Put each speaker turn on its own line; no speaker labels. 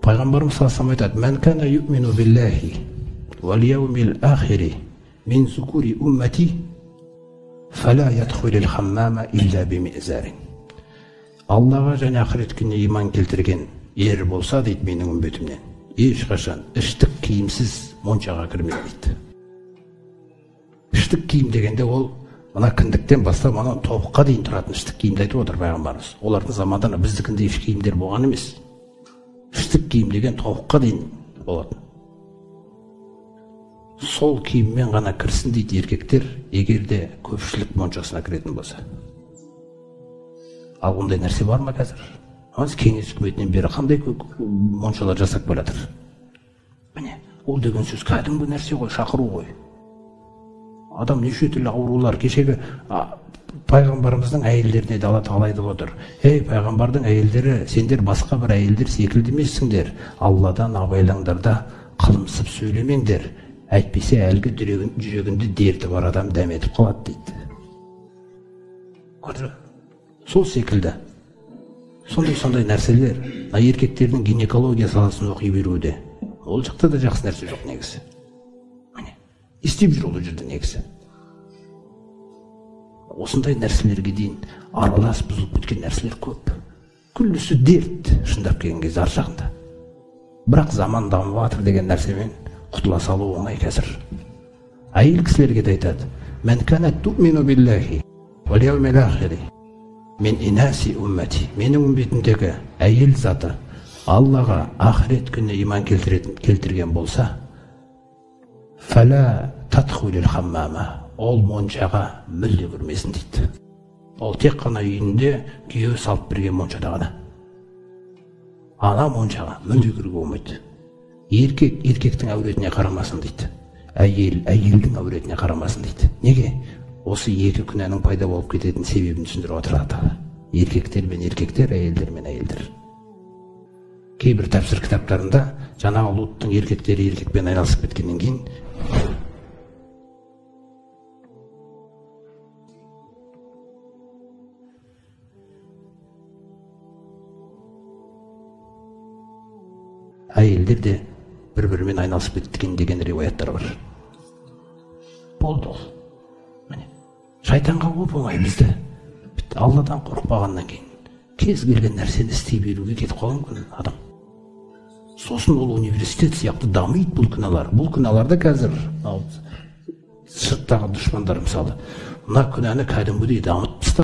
Пайғамбарымыз саллаллаху алейхи айтады: «Мән кана юъмину биллахи вал яумил ахири мин зукури уммати фала ядхулил хаммама илля бимизарин». Аллаға және ақырет күніне иман келтірген ер болса, дейді, менің үмбетімнен ешқашан іштік киімсіз моншаға кірмейді, дейді. Іштік киім дегенде ол мына кіндіктен бастап ана тобыққа дейін тұратын іштік киімді айтып отыр пайғамбарымыз. Олардың заманында біздікіндей іш киімдер болған емес. Іштік киім деген тобыққа дейін болатын. Сол киіммен ғана кірсін, дейді, еркектер, егер де көпшілік моншасына кіретін болса. Ал ондай нәрсе бар ма қазір? Кеңес үкіметінен бері қандай моншалар жасап келе жатыр? Міне, ол деген сөз кәдімгі нәрсе ғой, шақыру ғой. Адам неше түрлі аурулар, кешегі пайғамбарымыздың әйелдеріне де Алла тағала айтып отыр: «Ей, пайғамбардың әйелдері, сендер басқа бір әйелдер секілді емессіңдер, Алладан абайлаңдар да қылымсып сөйлемеңдер, әйтпесе әлгі жүрегінде дерті бар адам дәметіп қалады», дейді. Көрдіңіз бе? Сол секілді сондай нәрселер. Мына еркектердің гинекология саласын оқи беруде, ол жақта да жақсы нәрсе жоқ негізі. Міне, не істеп жүр ол жерде негізі? Осындай нәрселерге дейін аралас бұзылып кеткен нәрселер көп. Күллісі дерт шындап келген кезде ар жағында. Бірақ заман дамып жатыр деген нәрсемен құтыла салу оңай қазір. Әйел кісілерге де айтады: «Мән канат туъмину биллахи уал яумил ахири мин инаси уммати». Менің үмбетімдегі әйел заты Аллаға, ақырет күніне иман келтірген болса, фала тадхулил хаммама, ол моншаға мүлде кірмесін, дейді. Ол тек қана үйінде күйеуі салып берген моншада ғана. Ана моншаға мүлде кіруге болмайды. Еркек еркектің әуретіне қарамасын, дейді. Әйел әйелдің әуретіне қарамасын, дейді. Неге? Осы екі күнәнің пайда болып кететін себебін түсіндіріп отыр Алла тағала. Еркектер мен еркектер, әйелдер мен әйелдер. Кейбір тәпсір кітаптарында жаңағы Луттың еркектері еркекпен айналысып кеткеннен кейін әйелдер де бір-бірімен айналысып кеткен деген риуаяттар бар. Болды ол. Міне, шайтанға оп-оңай бізді. Алладан қорықпағаннан кейін кез келген нәрсені істей беруге кетіп қалуы мүмкін адам. Сосын ол университет сияқты дамиды бұл күнәлар. Бұл күнәларды қазір сырттағы дұшпандар, мысалы, мына күнәні кәдімгідей дамытты.